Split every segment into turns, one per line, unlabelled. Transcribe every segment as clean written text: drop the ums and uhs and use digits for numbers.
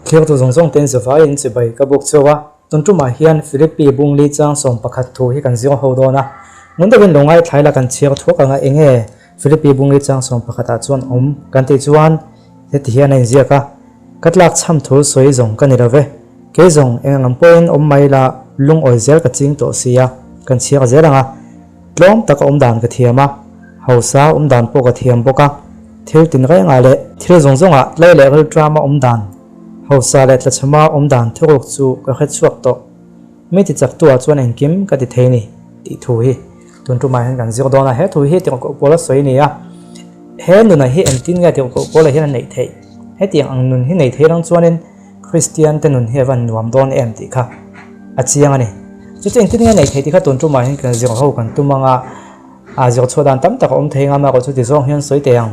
Thlir tu zawng zawng ten zavaiin chibai ka buk cheu a, tun tumah hian Philippi Bungli chang 11 thu hi kan zir ho dawn a. Ngun deuhin lo ngaithlai la kan chhiar thuak anga enge Philippi Bungli chang 11 ah chuan awm kan tih chuan heti hian a inziak a, Ka tlak chham thu sawi zawng ka ni lo ve, kei zawng eng ang pawhin awm mai la lungawi zel ka ching tawh si a, kan chhiar zel ang a. Tlawm taka awm dan ka thiam a, hausa awm dan pawh ka thiam bawk a, thil tinrengah leh thil zawng zawngah tlai leh rilṭama awm dan, hausa leh tlachhama awm dan thuruk chu ka hre chhuak tawh. Mi ti chaktuah chuan engkim ka ti thei ni tih thu hi tun tumah hian kan zir dawn a, he thu hi tirhkoh pawl a sawi a ni a, he nunah hi engtin nge tirhkoh pawlah hian a neih theih? Hetiang ang nun hi nei thei rang chuanin Kristian te nun hi a van nuam dawn em tih kha a chiang a ni. Chu chu engtin nge nei thei tih kha tun tumah hian kan zir ho kan tum anga a zir chhuah dan tam tak a awm thei anga amaherawhchu ti zawng hian sawi teh ang.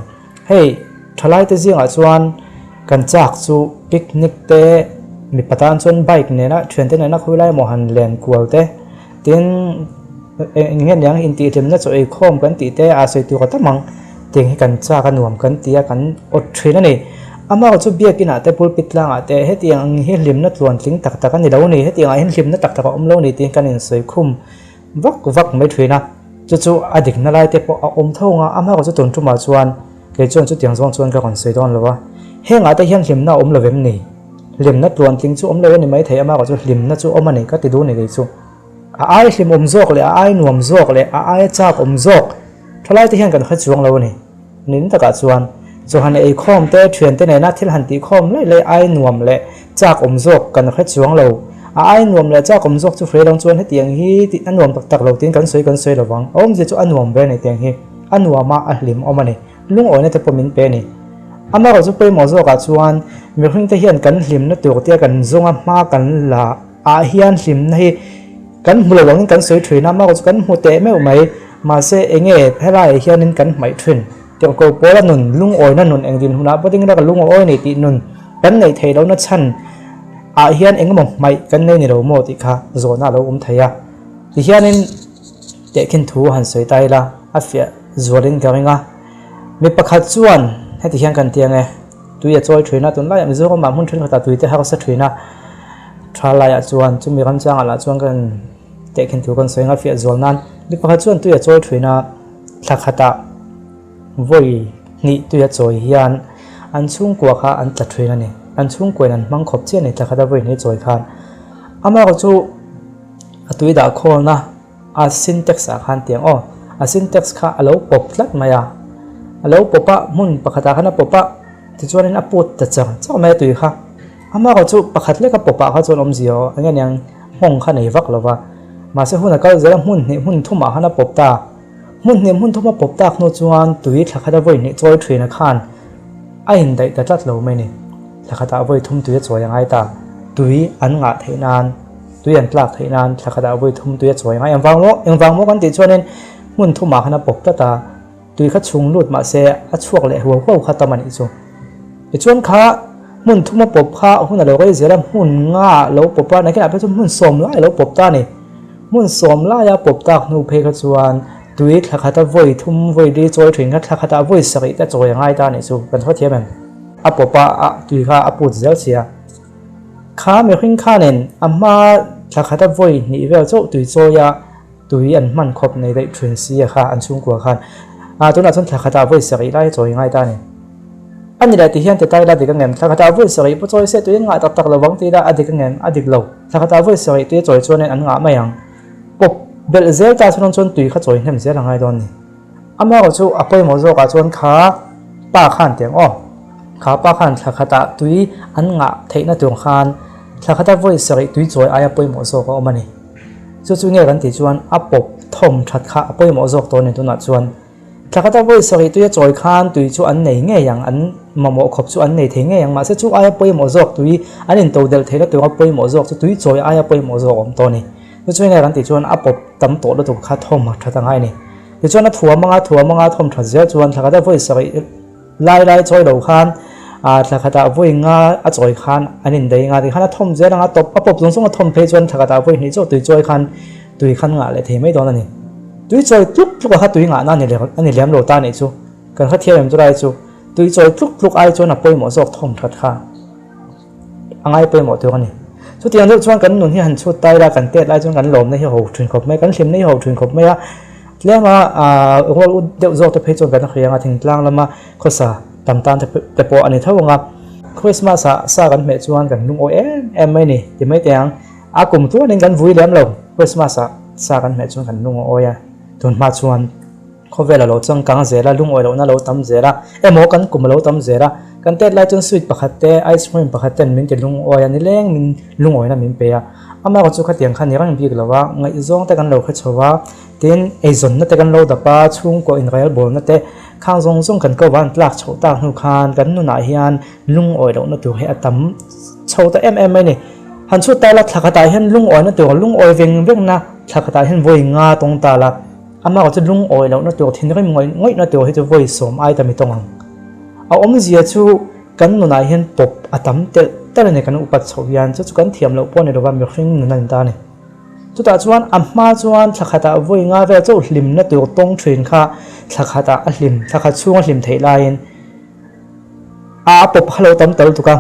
Hei thalai te zingah chuan kan chak chu picnic te mipa tan chuan bike nena thiante nena khawi lai emaw han len kual te tin eng nge niang intihhlimna chaw eikhawm kan tih te a sawi tur a tam ang. Tiang hi kan chak a nuam kan ti a, kan awt thin a ni. Amaherawh chu biakinah te pulpit tlangah te hetiang ang hi hlimna tluantling tak tak a ni lo ni, hetiang ah hian hlimna tak tak a awm lo ni tiin kan insawi khum vak vak mai thin a. Chu chu a dikna lai te pawh a awm tho ang a, amaherawh chu tun tumah chuan kei chuan chutiang zawng chuan ka rawn sawi dawn lo a. Hengah te hian hlimna a awm lo em ni? Hlimna tluantling chu awm lo a ni maithei, amaherawh chu hlimna chu awm a ni ka ti duh ni kei chu. A ai hlimawm zawk leh a ai nuam zawk leh a aia chak awm zawk thalai te hian kan hre chuang lo a ni. Nin takah chuan chawhan ei khawm te thian te nena thil han tih khawm laih laih ai nuam leh chak awm zawk kan hre chuang lo. A ai nuam leh chak awm zawk chu hre lo chuan hetiang hi tih a nuam tak tak lo tiin kan sawi kan sawi lovang. A awmzia chu a nuam ve a ni tiang hi. A nuam a, a hlim awm a ni. Lungawina te pawh min pe a ni. Amaherawh chu pawimawh zawkah chuan mihring te hian kan hlimna tur tia kan zawnga hma kan la Ah hian hlimna hi kan hmu lo angin kan sawi thin a, amaherawh chu kan hmu teh meuh mai. Mahse enge helaiah hianin kan hmaih thin. Tirhkoh pawla nun, lungawina nun eng dinhmunah pawh ding ila ka lungawi ni tih nun kan neih theih lohna chhan ah hian engemaw hmaih kan nei ni lo maw tih kha zawhna a lo awm thei a. Tihianin tehkhin thu han sawi ta ila a fiah zualin ka ring a. Mi pakhat chuan heti hian kan ti ang e. Tui a chawi thin a, tunlaiah Mizoramah hmun thenkhatah tui te harsa thin a, tha laiah chuan chumi ramchangah lah chuan kan tehkhin tur kan sawi ang a fiah zual nan mi pakhat chuan tui a chawi thin a, thla khatah vawi hnih tui a chawi hian an chhungkua kha an tla thin a ni, an chhungkuain an hmang khawp chiah a ni thla khata vawi hnih chawi khan. Amaherawhchu chu a tui dah khawlna. A syntax ah khan tiang aw, a syntax kha a lo pawp tlat mai a, a lo pawp a hmun pakhat ah khan a pawp a, tichuanin a put ta char char mai a tui kha, amaherawh chu pakhat lek a pawp ah kha chuan awmzia aw eng nge niang nghawng kha nei vak lo va, mahse hun a kal zel a hmun hnih hmun thum ah khan a pawp ta, hmun hnih hmun thum a pawp tak hnu chuan tui thla khat a vawi hnih chawi thin a khan a indaih ta tlat lo mai ni, thla khat ah vawi thum tui a chawi a ngai ta, tui an ngah theih nan. Tui an tlak theih nan thla khatah vawi thum tui a chawi ngai. Engvang maw? Engvang maw kan tih chuanin hmun thumah khan a pawp tlat a, tui kha chhung lut mahse a chhuak leh huau huau kha tam a nih chu. Tichuan kha hmun thum a pawp kha hun a lo rei zel a, hmun nga a lo pawp a, nakinah phei chuan hmun sawm lai a lo pawp ta a ni. Hmun sawm laia pawp tak hnu phei kha chuan tui thla khata vawi thum vawi li chawi thin kha thla khatah vawi sarih te chawi a ngai ta a nih chu. Kan hrethiam em? A pawp a, a tui kha a put zel si a. Kha mihring khanin a hma thla khata vawi hnih vel chauh tui chawi a, tui an hman khawp nei daih thin si a kha an chhungkua khan. A tunah chuan thla khatah vawi sarih lai a chawi ngai ta a ni. A ni leh ti hian ti ta ila dik angem? Thla khatah vawi sarih pawh chawi se tui an ngah tak tak lo vang ti ila a dik angem? A dik lo. Thla khatah vawi sarih tui a chawi chuanin an ngah mai ang. Pawp belh zel ta chuan chuan tui kha chawi hnem zel a ngai dawn a ni. Amaherawh chu a pawimawh zawkah chuan kha pa khan tiang aw, kha pa khan thla khatah tui an ngah theihna tur khan thla khata vawi sarih tui chawi aia pawimawh zawk a awm a ni. Chu chu nge kan tih chuan a pawp thawm that kha a pawimawh zawk tawh a ni tunah chuan. Thla khata vawi sarih tui a chawi khan tui chu an nei ngei ang, an mamawh khawp chu an nei thei ngei ang, mahse chu aia pawimawh zawk tui an intodelh theihna tura pawimawh zawk chu tui chawi aia pawimawh zawk a awm tawh a ni. Chu chu nge kan tih chuan a pawp tam tawh lutuk kha thawm that a ngai a ni. Tichuan a thuam anga thuam anga thawm that zel chuan thla khata vawi sarih lai lai chawi lo khan ah thla khatah vawi nga a chawi khan an indei nga tikhan a thawm zel anga tawp a pawp zawng zawng a thawm phei chuan thla khatah vawi hnih chauh tui chawi khan tui khan ngah leh thei mai dawn a ni. Tui chawi tluk tluk a kha tui ngahna a ni a ni lem lo ta nih chu kan hrethiam em chu lai chu tui chawi tluk tluk ai chuan a pawimawh zawk thawm that kha. A ngai pawimawh tur a ni. Chutiang deuh chuan kan nun hi han chhut tai la, kan tet lai chuan kan lawmna hi ho thin khawp mai, kan hlimna hi ho thin khawp mai a. Tlema rual ut deuh zawk te phei chuan kan hria ang a, thingtlang lama khawsa tam tan te pawh a ni tho ang a. Christmas ah sa kan hmeh chuan kan lungawi em em mai ni ti mai teh ang. A kum tluanin kan vui lem lo, Christmas ah sa kan hmeh chuan kan lungawi a, tunhma chuan. Khawvel a lo changkang zel a, lungawi lohna a lo tam zel a, emaw kan kum a lo tam zel a, kan tet lai chuan sweet pakhat te, ice cream pakhat ten min ti lungawi a, nileng min lungawina min pe a. Amaherawh chu khatiang kha ni reng bik lo a, ngaihzawng te kan lo hre chho a, tin eizawnna te kan lo dap a, chhungkaw inrailbawlna te khang zawng zawng kan ko van tlak chhoh tak hnu khan kan nunah hian lungawi lohna tur hi a tam chho ta em em mai ni. Han chhut ta la, thla khatah hian lungawina tur lungawi veng vengna thla khatah hian vawi nga tawng ta la. Amah chu lungawi lohna tur thinrim ngawih ngawihna tur hi chu vawi sawm ai ta mi tawng ang. A awmzia chu kan nunah hian pawp a tam telh telh a ni kan upat chhoh hian chu chu kan thiam loh pawh a ni lova mihring nun a ni ta a ni. Chutah chuan a hma chuan thla khatah vawi nga vel chauh hlimna tur tawng thin kha thla khatah a hlim thla khat chhung a hlim theih laiin A pawp kha lo tam tal tuk a,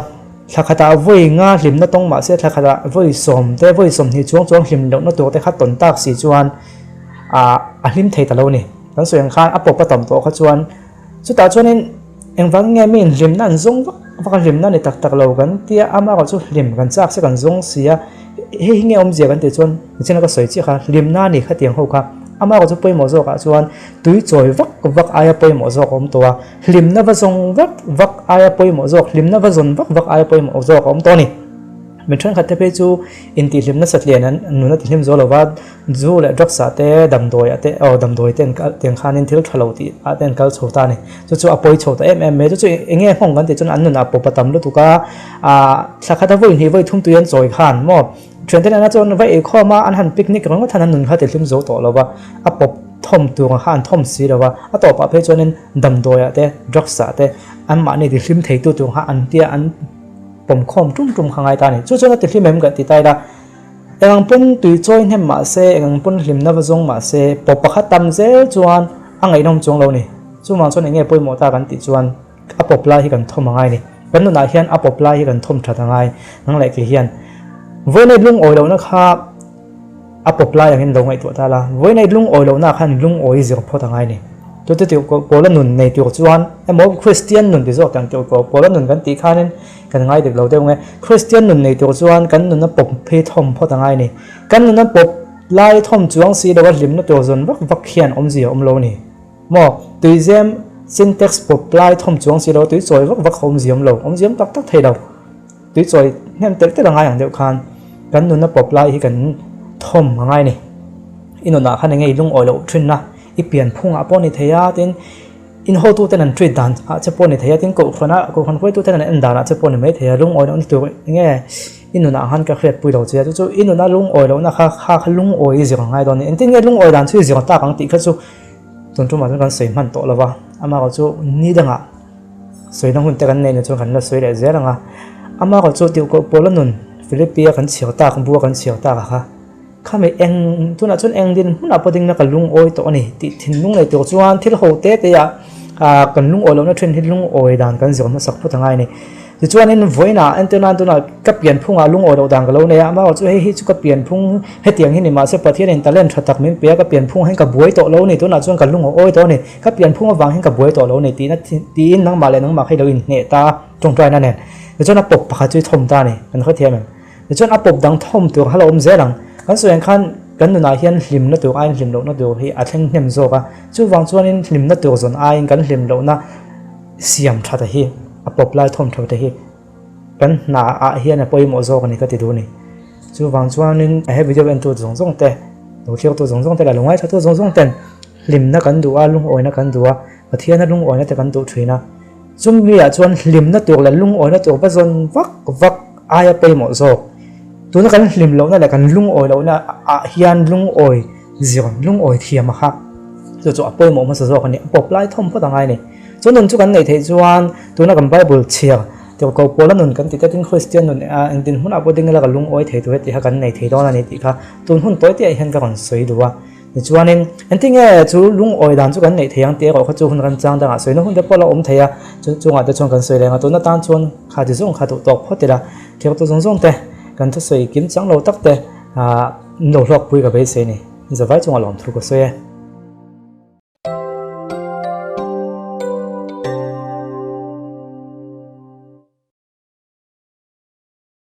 thla khatah vawi nga hlimna tawng mah se thla khatah vawi sawm te vawi 20 chuang chuang hlim lohna tur te kha tawn tak si chuan a hlim thei ta lo a ni. Kan sawi ang khan a pawp a tam tawh kha chuan chutah chuanin engvang nge miin hlimna an zawng vak vak a hlimna a ni tak tak lo kan tia amaherawh chu hlim kan chak se kan zawng si a, hei hi nge awmzia kan tih chuan nichina ka sawi chiah kha hlimna a ni khatiang ho kha amaherawh chu pawimawh zawkah chuan tui chawi vak vak aia pawimawh zawk a awm tawh a. Hlimna va zawng vak vak aia pawimawh zawk, hlimna va zawn vak vak aia pawimawh zawk a awm tawh a ni. Mi thenkhat te phei chu intihhlimna satlian an nun a tihhlim zo lova, zu leh drugs ah te, damdawi ah te, aw damdawi te an kal tiang khanin thil tha lo tih ah te an kal chho ta a ni. Chu chu a pawi chho ta em em mai. Chu chu eng nge nghawng kan tih chuan an nunah pawp a tam lutuk a, ah thla khat a vawi hnih vawi thum tui an chawi khan maw Thiante nena chuan va eikhawm a, an han picnic ringawt han an nun kha tihlim zo tawh lo va, a pawp thawm tur ang kha an thawm si lo va, a tawpah phei chuanin damdawiah te, drugs ah te anmahni tihlim theitu tur kha an tia an pawm khawm tum tum kha ngai ta a ni. Chu chuan a tihlim em ka ti ta ila, eng ang pawn tui chawi hnem mah se, eng ang pawn hlimna va zawng mah se, pawp pakhat tam zel chuan a ngaihnawm chuang lo a ni. Chuvang chuan eng nge pawimawh ta kan tih chuan, A pawp lai hi kan thawm a ngai ni. Kan nunah hian a pawp lai hi kan thawm that a ngai. Nang leh kei hian Vawiinei lungawi lohna kha a pawp lai angin lo ngaihtuah ta la. Vawiinei lungawi lohna khan lungawi zir phawt a ngai ni. Chu chu tih pawla nun nei tur chuan emaw Kristian nun ti zawk teh ang tih pawla nun kan tih khanin kan ngai dik lo deuh nge. Kristian nun nei tur chuan kan nuna pawp phei thawm phawt a ngai ni. Kan nuna pawp lai thawm chuang si lo a hlimna tur zawn vak vak hian awmzia a awm lo a ni. Maw, tuizem syntax pawp lai thawm chuang si lo, tui chawi vak vak kha awmziam lo, awmziam tak tak thei lo. Tui chawi hnem telh telh a ngai ang deuh khan kan nunna pawp lai hi kan thawm a ngai a ni. I nunah khan enge i lungawi loh thinna, i pian phungah pawh a ni thei a, tin in hawtuten an treat dan ah che pawh a ni thei a, tin kohhran ah kohhran hruaituten an en dan ah che pawh a ni mai thei a, lungawi lohna tur enge i nunah khan ka hriatpui lo che a, chu chu i nuna lungawi lohna kha kha kha lungawi i zir a ngai dawn a ni. Engtin nge lungawi dan chu i zir tak ang tih kha chu Tun tumah chuan kan sawi hman tawh lo va, amaherawh chu ni dangah sawina hun te kan nei na chuan kan la sawi leh zel ang a. Amaherawh chu Tirhkoh Paula nun Philippi-a kan chhiar tak, bua kan chhiar tak a kha, khami eng tunah chuan eng din hmunah pawh dingna ka lungawi tawh a ni tih thinlung nei tur chuan thil ho te te ah kan lungawi lohna then hi lungawi dan kan zir hmasak phawt a ngai a ni. Tichuanin vawiinah entir nan tunah ka pianphungah lungawi loh dan ka lo nei a, amaherawh chu hei hi chu ka pianphung hetiang hi ni mahse Pathianin talent tha tak min pe a, ka pianphung hian ka buai tawh lo a ni, tunah chuan ka lungawi tawh a ni, ka pianphung avang hian ka buai tawh lo a ni tihna tiin nangmah leh nangmah kha i lo inhneh ta a, tawngtaina nen. Tichuan a pawp pakhat chu i thawm ta a ni, kan hrethiam em? Tichuan a pawp dang thawm tur kha la awm zel ang. Kan sawi ang khan kan nunah hian hlimna tur aiin hlim lohna tur hi a thleng hnem zawk a, chuvang chuanin hlimna tur zawn aiin kan hlim lohna siam tha te hi, a pawp lai thawm tha te hi kan hna ah hian a pawimawh zawk a ni ka ti duh a ni. Chuvang chuanin he video entu zawng zawng te, lo thliaktu zawng zawng te leh lo ngaithatu zawng zawng ten hlimna kan duh a, lungawina kan duh a, Pathiana lungawina te kan duh thin a. Chumi ah chuan hlimna tur leh lungawina tur va zawn vak vak aia pawimawh zawk. Tuna kan hlim lohna leh kan lungawi lohna ah hian lungawi zir, lungawi thiam a kha chu chu a pawimawh hmasa zawk a ni. A pawp lai thawm phawt a ngai a ni. Chu nun chu kan neih theih chuan tuna kan Bible chhiar tirhkoh Paula nun kan ti tlatin Kristian nun engtin hmunah pawh ding ila ka lungawi thei tur he tih kha kan nei thei dawn a ni tih kha tun hun tawi te ah hian ka rawn sawi duh a. Tichuanin, engtinge chu lungawi dan chu kan neih thei ang tih erawh kha chu hun remchang dangah sawina hun te pawh la awm thei a, chu chungah te chuan kan sawi leh ang a, tuna tan chuan kha ti zawng kha duh tawk phawt ila, thirtu zawng zawng te kan thusawi kim chang lo tak te ah min lo hlawkpui ka beisei a ni. Zavai chungah lawmthu ka sawi e.